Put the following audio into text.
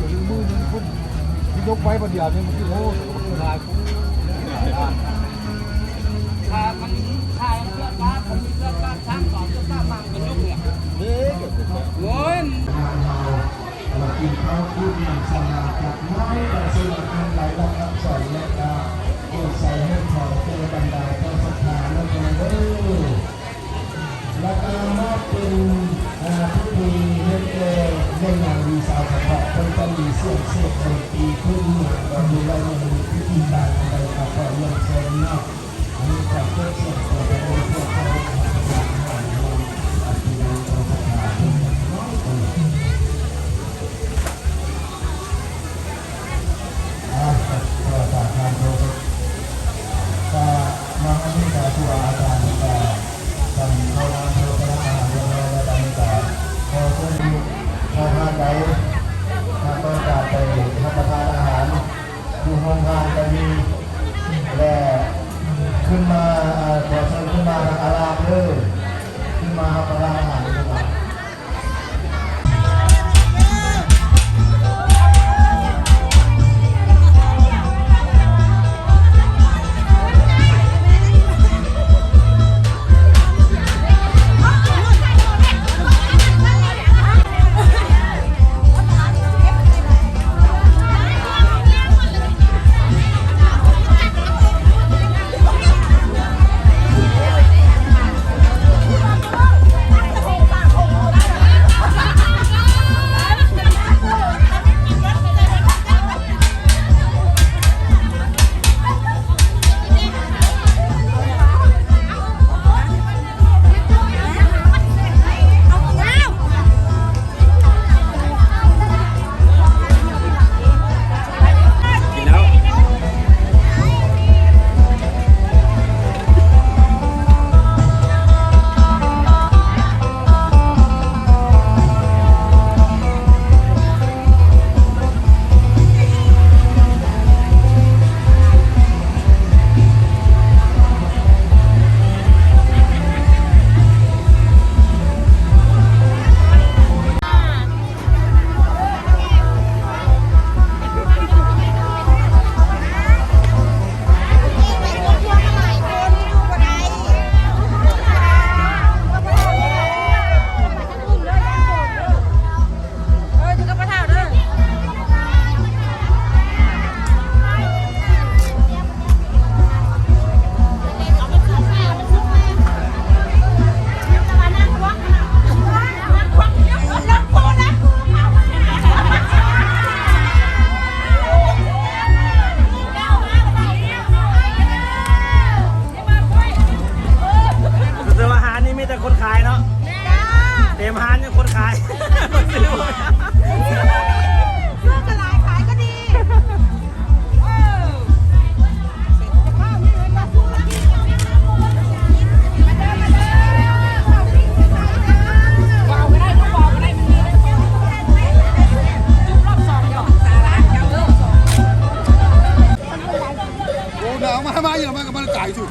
ມືໜຶ່ງພຸ້ນ ທີ່ຍົກໄວ້ບາດດຽວນີ້ ມັນຄື ໂອ້ ຫຼາຍ ຖ້າມັນ ຖ້າເພື່ອການ ມັນມີເພື່ອການ ຊ່າງກໍຈະສາມາດ ໂອ້ຍ ມາກິນເຂົ້າກິນນ້ຳສະຫຼາດ ຈັກໜ້ອຍກໍສະຫຼາດ ອັນໃດລະຄັບສອນ ແລະກະໂປດໃສ່ໃຫ້ເຂົາແກ່ບັນດາເຈົ້າສັດທາ ແລ້ວກໍເດີ ແລ້ວກໍມອບເປັນ ອາ ຜູ້ທີ່ເຮັດແກ່ແມ່ນາງດີສາວສະເພາະ ເພິ່ນຈະມີສຽງເສກດົນຕີຂຶ້ນມາ ກໍມີລາຍມືພິທີການໃດກໍຂໍຮຽນເຊີນເນາະ. ຢູ່ໂຮງທານກໍມີ ແລະ ຂຶ້ນມາ ເອີ ຂໍເຊີນຂຶ້ນມາທາງອາລາມເດີ ຂຶ້ນມາຮັບປະທານອາຫານເດີ. ແຕ່ວ່າຮ້ານນີ້ມີແຕ່ຄົນຂາຍເນາະ ເຕັມຮ້ານຢູ່ຄົນຂາຍ ຊື້ກໍຫຼາຍ ຂາຍກໍດີ. ໂອ້ ໜາວມາ ມາຢູ່ ມາກັບມັນກາຍສຸດ.